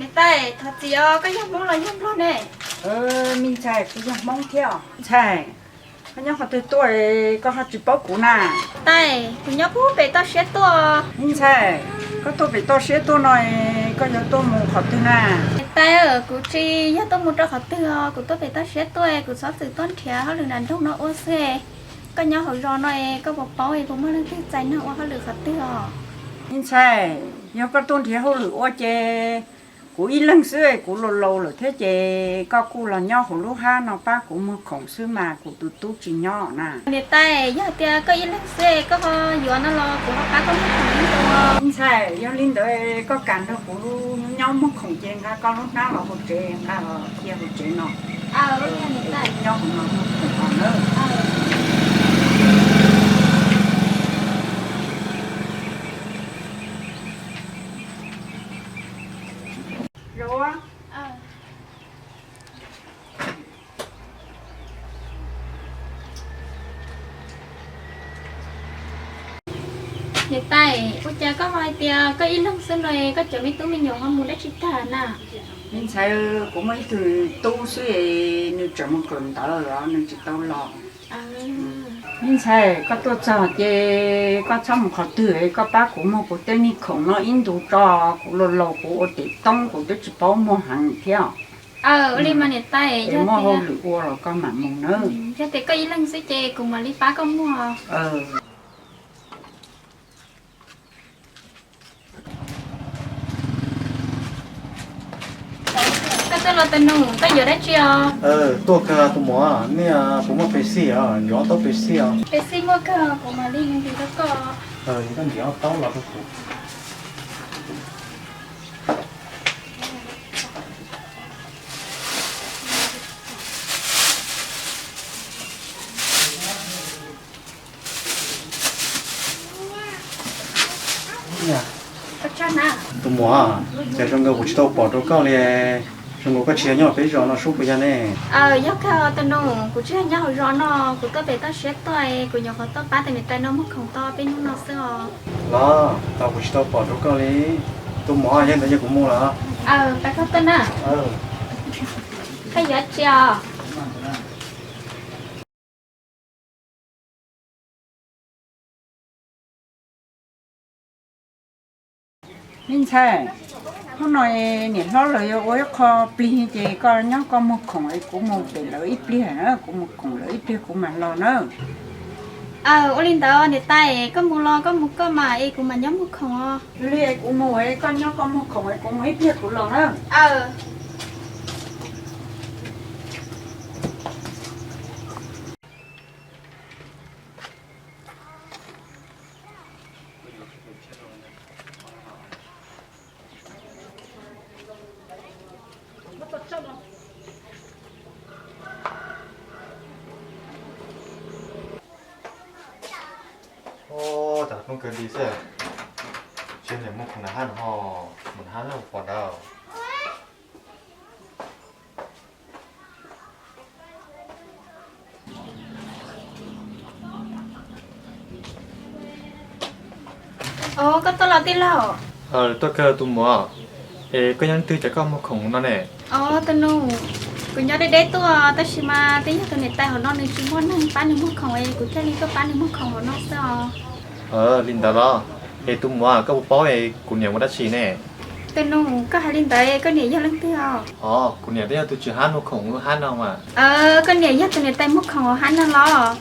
Niam tais, thov txim os, koj yog Hmoob los yog Nplog ne? Me ntxhais, kuv yog Hmoob thiab os. Me ntxhais, koj nyob qhov twg tuaj, koj ho tsis paub kuv na? Tais, kuv nyob pub pem toj siab tuaj. Me ntxhais, koj tuaj pem toj siab tuaj no, koj yuav tuaj mus qhov twg na? Tais, kuv tsis yog tuaj mus rau qhov twg os, kuv tuaj pem toj siab tuaj, kuv txhob txwm tuaj nrhiav hauj lwm nram nroog no ua xwb. Koj nyob hauv zos no, koj puas paub puas muaj leej twg txais neeg ua hauj lwm qhov twg os? Me ntxhais, yog koj tuaj nrhiav hauj lwm ua ces kuv ib leeg xwb, kuv laus laus lawm thiab ces koj kuj los nyob hauv lub hab no pab kuv muag khoom xwb mas, kuv tus tub tsis nyob na. Niam tais, yog tias koj ib leeg xwb koj ho yuav no los kuv ho pab koj muag khoom ib ntus. Me ntxhais, yog li ntawd koj kam nrog kuv nyob muag khoom ces nqa koj lub hnab los hauv tsev, nqa los cia hauv tsev no. Nyob hauv no muag khoom os nawb. Niam tais, ua cas koj ho hais tias koj ib leeg xwb no, koj cov me tub me nyuam ho mus dab tsi tag na? Me ntxhais, kuv muaj ib tug tub xwb, nws tseem mus kawm ntawv os, nws tsis tau los. Me ntxhais, koj tuaj txog ces koj txhob mus qhov twg, koj pab kuv muag kuv tej me khoom no ib ntus tso, kuv laus laus kuv ua tes toob kuv twb tsis paub muag heev thiab. Ua li mas niam tais, es yog muaj hauj lwm ua los koj mam mus nawb. Yog tias koj ib leeg xwb ces kuv mam li pab koj muag. Koj tuaj los tais nus, koj yuav dab tsi os? Tuaj kawg tus muam, nej puas muaj Pepsi os? Yuav ob taub Pepsi os. Pepsi muaj kawg, kuv mam li ntim rau koj. Koj ntim ob taub los rau kuv. Tus muam, cas zoo nkaus kuv tsis tau pom rau koj li, zoo nkaus koj tsis yog nyob peb zos no sub puas yog ne? Yog kawg tais nus, kuv tsis yog nyob hauv zos no, kuv tuaj pem toj siab tuaj, kuv nyuam qhuav tuaj pab tus niam tais no muag khoom tau peb hnub no xwb os. Los tau kuv tsis tau pom rau koj li. Tus muam, yog ntawd yog kuv mus lawm. Pab koj tuaj na. Koj yuav tsi os? Me ntxhais, hnub no niam hlob lawv yuav ua ib qho plig ces koj nyob koj muag khoom es kuv mus pem lawv ib pliag na, kuv mus koom lawv ib pliag kuv mam los na. Aw, ua li ntawd niam tais, koj mus los koj mus koj mas es kuv mam nyob muag khoom os. Yog li kuv mus es koj nyob koj muag khoom es kuv mus ib pliag kuv los na. Aw. Ua cas hnub kawg li xwb, tsis niam muag khoom na hab no ho, mus hab no pom ntawd. Os, koj tuaj los tij laug? Tuaj kawg tus muam. Es koj nyob leej twg cas koj muag khoom no ne? Os tus nus, kuv nyob deb deb tuaj tab sis mas twb yog tus niam tais hauv no nws tsis muaj neeg pab nws muag khoom es kuv thiaj li tuaj pab nws muag khoom hauv no xwb os. Li ntawd los? Es tus muam, koj puas paub es kuv niam mus dab tsi ne? Tus nus, koj hais li ntawd koj niam yog leej twg os? Os, kuv niam twb yog tus tswv hab muag khoom lub hab no mas. Koj niam yog tus niam tais muag khoom hauv hab no los?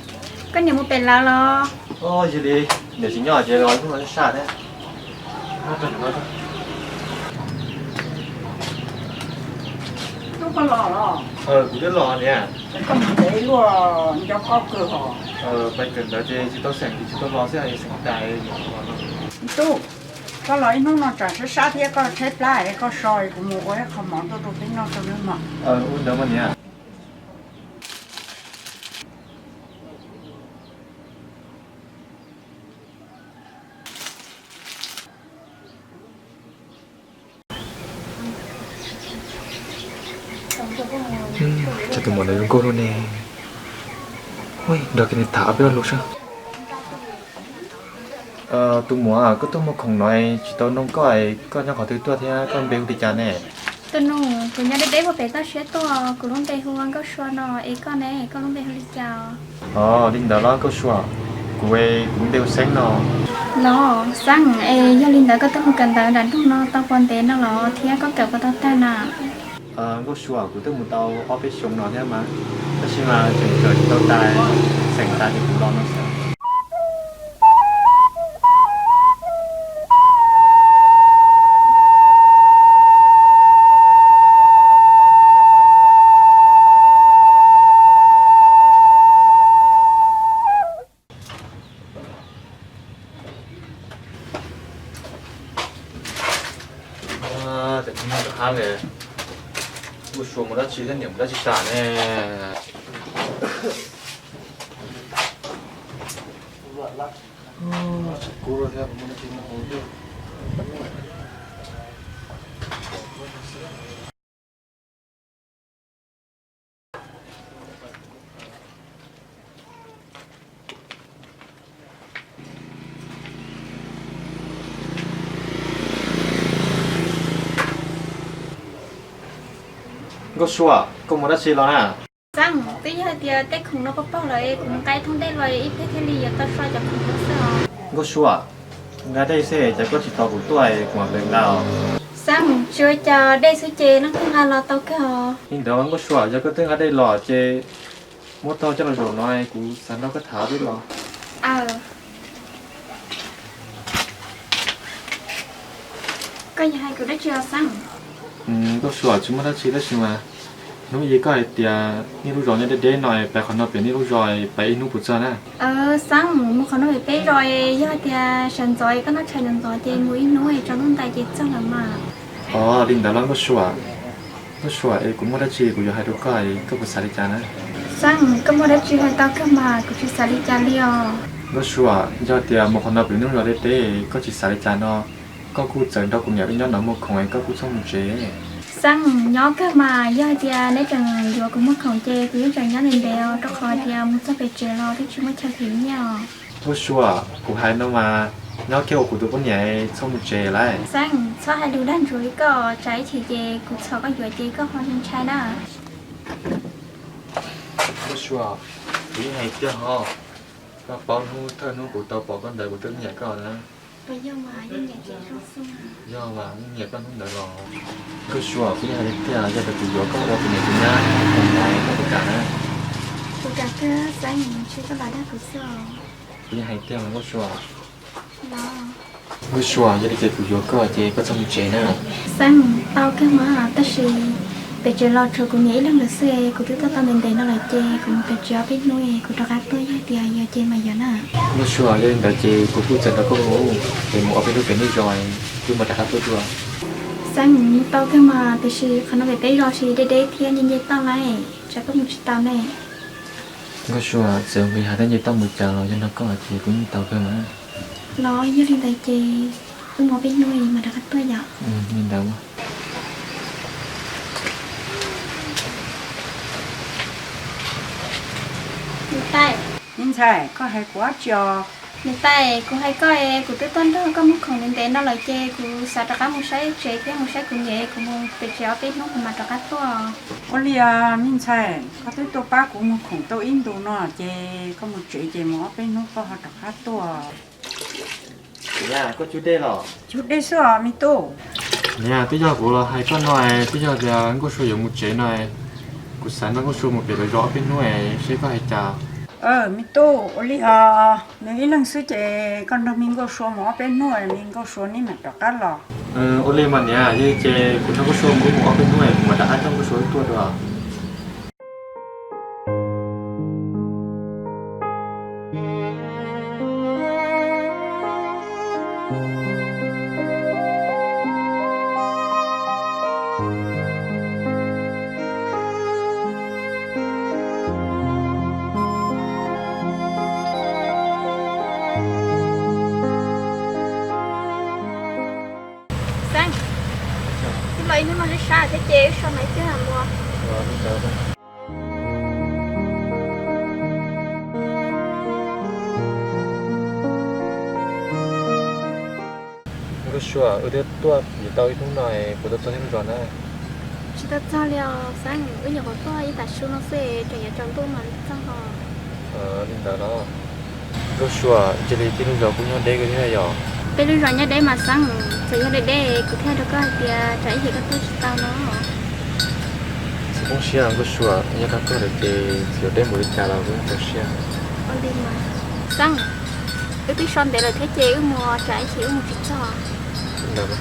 Koj niam mus pem lawv los? Yog li niam tsis nyob ces los ib hnub no sab thiab. Tub, koj los los? Kuv twb los niam. Koj mus ntev luaj, nco koj kawg hos. Pais kawm ntawv ces tsis tau xeem ces tsis tau los xwb, xeem tas los no. Tub, koj los ib hnub no tsam sab sab thiab koj tshaib plab es koj so es kuv mus ua ib qho mov tuaj rau peb noj tau nawb mog. Ua li ntawd mas niam. Cas tus muam ntawd zoo nkauj luaj ne. Nrog kiag nws tham ob peb lo lus saib. Tus muam, koj tuaj muag khoom no tsis tau noog koj, koj nyob qhov twg tuaj thiab koj npe hu li cas ne? Tus nus, kuv nyob deb deb puag pem toj siab tuaj, kuv lub npe hu ua Nkauj Sua no, es koj ne, koj lub npe hu li cas? Os, li ntawd los Nkauj Sua, kuv, kuv lub npe hu Xeeb no. Los Xeeb, es yog li ntawd koj tuaj mus kawm ntawv nram nroog no tau puas ntev no los thiab koj kawm puas tau tag na? Nkauj Sua, kuv twb mus tau ob peb xyoos no thiab mas, tab sis mas tseem kawm tsis tau tas, xeem tas ces kuv los no xwb. Ces tsis muaj rov qab li, Nkauj Sua mus dab tsi thiab niam mus dab tsi tas ne? Nkauj Sua, koj mus dab tsi los na? Xeeb, twb yog hais tias tej khoom no paug paug lawm es kuv mus nqa ib thooj dej los ib pliag thiaj li yuav tau so cov khoom no xwb os. Nkauj Sua, nqa dej xwb ces koj tsis tos kuv tuaj kuv mam li nqa os. Xeeb, tsis ua cas, dej xwb ces leej twg nqa los tau kawg os. Li ntawd Nkauj Sua, yog koj twb nqa dej los ces muab tau coj los zaum no kuv xav nrog koj tham deb los. Koj yuav hais kuv dab tsi os Xeeb? Nkauj Sua, tsis muaj dab tsi tab sis mas hnub ib koj hais tias nej lub zos nyob deb deb no, pais qhov no pem nej lub zos pais ib hnub puas txog na? Xeeb, mus qhov no pem peb zos, yog tias sawv ntxov koj noj tshais ntxov ntxov ces mus ib hnub es tsaus ntuj ntais ces txog lawm mas. Os, li ntawd los Nkauj Sua. Nkauj Sua, es kuv muaj dab tsi kuv yuav hais rau koj, koj puas xav li cas na? Xeeb, koj muaj dab tsi hais tau kawg mas, kuv tsis xav li cas li os. Nkauj Sua, yog tias mus qhov no pem nej lub zos deb deb koj tsis xav li cas no, koj kuj txawm nrog kuv niam wb nyob no muag khoom es koj kuj txhob mus tsev. Xeeb, nyob kawg mas, yog hais tias neb tseem yuav kuv muag khoom ces kuv yeej tseem nyob ntev ntev os, rau qhov tias mus txog pem tsev los twb tsis muaj chaw them nyiaj os. Nkauj Sua, kuv hais no mas, nyob kiag ua kuv tus poj niam, txhob mus tsev lauj. Xeeb, txhob hais lus dag ntsuav li koj, tsam ib chim ces kuv txhom koj yuav ces koj ho ntshai na. Nkauj Sua, kuv yeej hais tiag hos, koj paub hnub thawj hnub kuv tau pom koj ntawd kuv twb nyiam koj na. Yog mas, yeej nyiam koj hnub ntawd los. Nkauj Sua, kuv yeej hais tiag tiag, yog tias kuv yuav koj ua tus niam tus nyab, koj puas kam na? Kuv kam kawg, Xeeb, ntshe koj lam dag kuv xwb. Kuv yeej hais tiag mas Nkauj Sua. Nkauj Sua, yog li ces kuv yuav koj ces koj txhob mus tsev na. Xeeb, tau kawg mas, tab sis pem tsev los tshuav kuv niam ib leeg lawm xwb, kuv twb tuaj tau ntev ntev no lawm ces kuv mus pem tsev ob peb hnub es kuv rov qab tuaj, yog tias yog ces mas yog na. Nkauj Sua, yog li ntawd ces kuv kuj txawm nrog koj mus, ces mus ob peb hnub pem nej zos, kuv mam rov qab tuaj dua. Xeeb, tau kawg mas, tiam sis qhov no pem peb zos ces deb deb thiab nce nce toj lawm, tsam koj mus tsis tau ne. Nkauj Sua, txawm kuv hais tias nce toj mus cas los yog nrog koj ces kuv yeej tau kawg mas. Los yog li ntawd ces wb mus ob peb hnub mam rov qab tuaj yom. Li ntawd. Niam tais. Me ntxhais, koj hais kuv dab tsi os? Niam tais, kuv hais koj es kuv twb tuaj nrog koj mus khoom ntev ntev no lawm ces kuv xav rov qab mus saib tsev thiab mus saib kuv niam, kuv mus pem tsev ob peb hnub kuv mam rov qab tuaj. Ua li os me ntxhais, koj twb tuaj pab kuv mus khoom tau ib ntus no ces koj mus tsev ces mus ob peb hnub koj ho rov qab tuaj. Niam, koj cug dej los? Cug dej xwb os me tub. Niam, twb yog kuv los hais koj no, twb yog tias Nkauj Sua yuav mus tsev no, kuv xav nrog Nkauj Sua mus pem lawv zos ob peb hnub seb koj hais cas. Me tub, ua li os, nws ib leeg xwb ces koj nrog me Nkauj Sua mus ob peb hnub, me Nkauj Sua neb mam rov qab los. Ua li mas niam, yog li ces kuv nrog Nkauj Sua mus wb mus ob peb hnub, kuv mam rov qab coj Nkauj Sua wb tuaj dua. Xeeb, twb los ib hnub no sab sab thiab ces wb so maiv twg mus. Nkauj Sua, wb twb tuaj yuav tau ib hnub no, puas tau txog nej lub zos na? Tsis tau txog li os Xeeb, wb nyuam qhuav tuaj ib tag su no xwb, tseem yuav tsaus ntuj mam li txog os. Li ntawd los. Nkauj Sua, cia li tej lub zos kuj nyob deb kawg thiab yom? Tej lub zos nyob deb mas Xeeb, txawm yog deb deb kuv thiaj rau koj hais tias tsam ib chim koj tuaj tsis tau no. Tsis poob siab Nkauj Sua, nyob rau koj lawm ces txawm yuav deb npaum li cas los kuv yeej txaus siab. Xeeb, wb twb so ntev lawm thiab ces wb mus tsam ib chim wb mus tsis txog. Xeeb,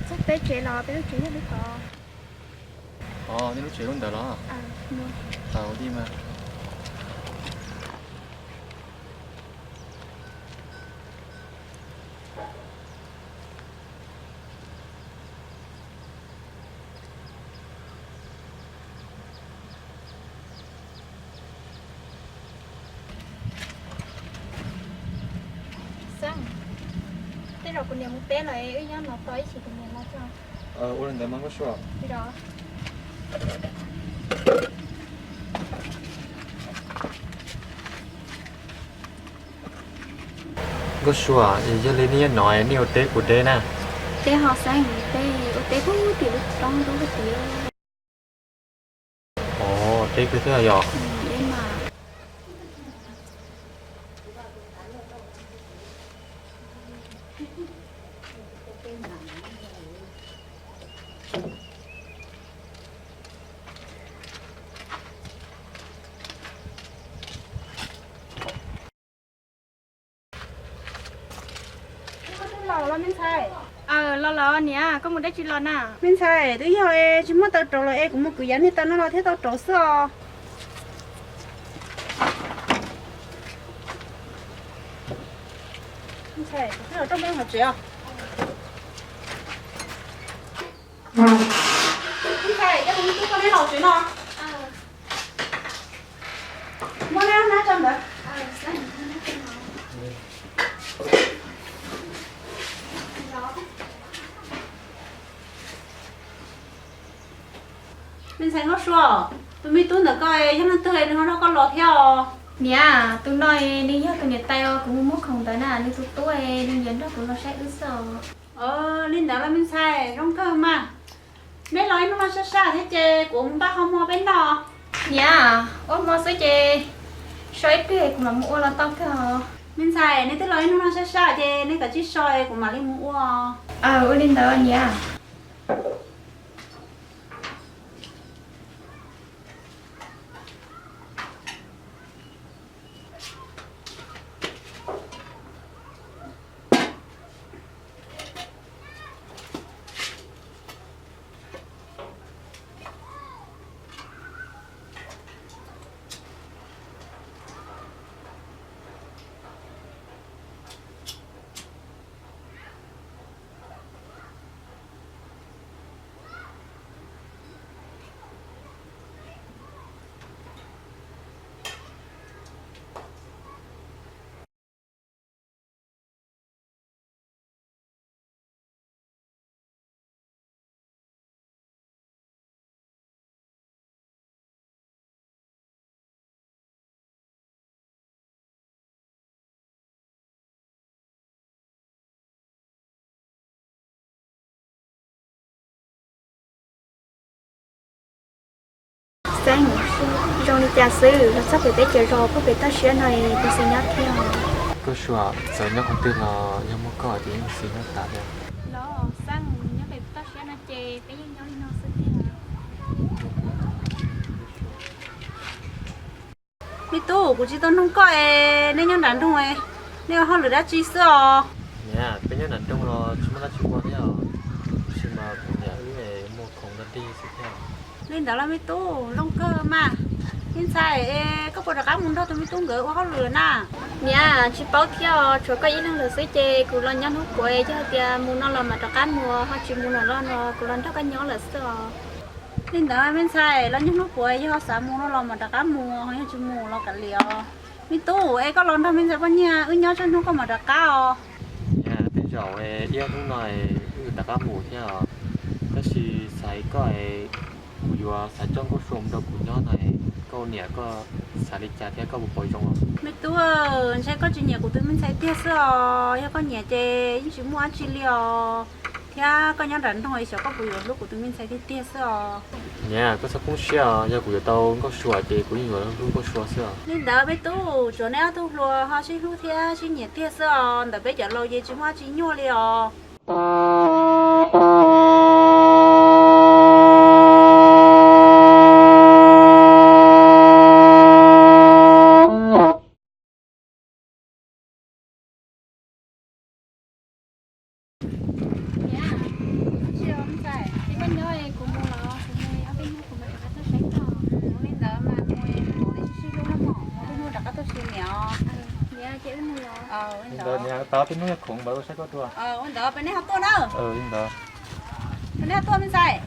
txog peb tsev los, peb lub tsev yog lub tod. Os, nej lub tsev lub ntawd los? Ua li mas. Xeeb, tej zaum kuv niam mus teb lawm, wb nyob no tos ib chim kuv niam los tso. Ua li ntawd mas Nkauj Sua. Nkauj Sua, yog li nej nyob no nej ua teb puas deb na? Deb ho Xeeb, teb ua teb puag tim lub roob dub puag tim. Os, deb kawg thiab yom? Los los me ntxhais. Los los niam, koj mus dab tsi los na? Me ntxhais, twb yog es tsis muaj taw rauv los es kuv mus kwv yav niag taw no los thiaj tau rauv xwb os. Ntxhais, kuv twb los rau me hauv tsev os. Ntxhais, coj kuv mus tub koj neb los tsev no. Muab neb nab tso ntawd. Me ntxhais Nkauj Sua, tus me tub ntawm koj yog leej twg nws ho nrog koj los thiab os? Niam, tus no nws yog tus niam tais uas kuv mus muag khoom ntawd na, nws tus tub nws yuav nrog kuv los saib wb xwb os. Li ntawd los me ntxhais zoo kawg mas. Neb los ib hnub no sab sab thiab ces kuv mus npaj qhov muag peb noj. Niam, ua hmo xwb ces so ib pliag kuv mam mus ua los tau kawg os. Me ntxhais, neb twb los ib hnub no sab sab ces neb kav tsij so kuv mam li mus ua. Aw, ua li ntawd niam. Xeeb, zoo li cas xwb los txog pem peb cov zos puag pem toj siab no es puas xis nyob thiab? Nkauj Sua, txawm nyob qhov twg los yog muaj koj ces yeej xis nyob tas thiab. Los Xeeb, nyob pem toj siab no ces peb yeej nyob li no xwb thiab. Me tub, kuv tsis tau nug koj es nej nyob nram nroog, nej ua hauj lwm dab tsi xwb os? Niam, peb nyob nram nroog los tsis muaj dab tsi ua thiab os, tab sis mas kuv niam wb muag khoom nrog dig xwb thiab. Li ntawd los me tub, zoo kawg mas. Me ntxhais, es koj puas rov qab mus nrog tus me tub nkawd ua hauj lwm na? Niam, tsis paub thiab os, tshuav koj ib leeg lawm xwb ces kuv los nyob hnub puav, yog tias mus no los mam rov qab mus, ho tsis mus no los no kuv los nrog koj nyob lawm xwb os. Li ntawd me ntxhais, los nyob hnub puav, yog xav mus no los mam rov qab mus, ho yog tsis mus los kav liam os. Me tub, es koj los nrog me ntxhais poj niam wb nyob tsawg hnub koj mam rov qab os. Niam, tej zaum ib ob hnub no wb rov qab mus thiab os, tab sis xav koj, kuv yuav xav coj Nkauj Sua mus nrog kuv nyob no, koj niam koj xav li cas thiab koj puas pom zoo os? Me tub, ntshe koj tsis nyiam kuv tus me ntxhais tiag xwb os, yog koj nyiam ces yeej tsis muaj dab tsi li os, thiab koj nyob nram nroog xyov koj puas yuav hlub kuv tus me ntxhais tiag tiag xwb os. Niam, koj txhob poob siab os, yog kuv yuav tau Nkauj Sua ces kuv yeej yuav hlub Nkauj Sua xwb os. Li ntawd me tub, tsuav nej ob tug hluas ho sib hlub thiab sib nyiam tiag xwb os, ntawm peb cov laus ces tsis muaj dab tsi nyuaj li os. Li ntawd mas mus ua teb sib hlub na mog, ua teb hnub rov qab tuaj si niam os. Ntawd niam, tau teb hnub yog khoom npawg ua saib koj dua. Ua ntawd peb nej ho tuaj na. Li ntawd peb nej ho tuaj me ntxhais.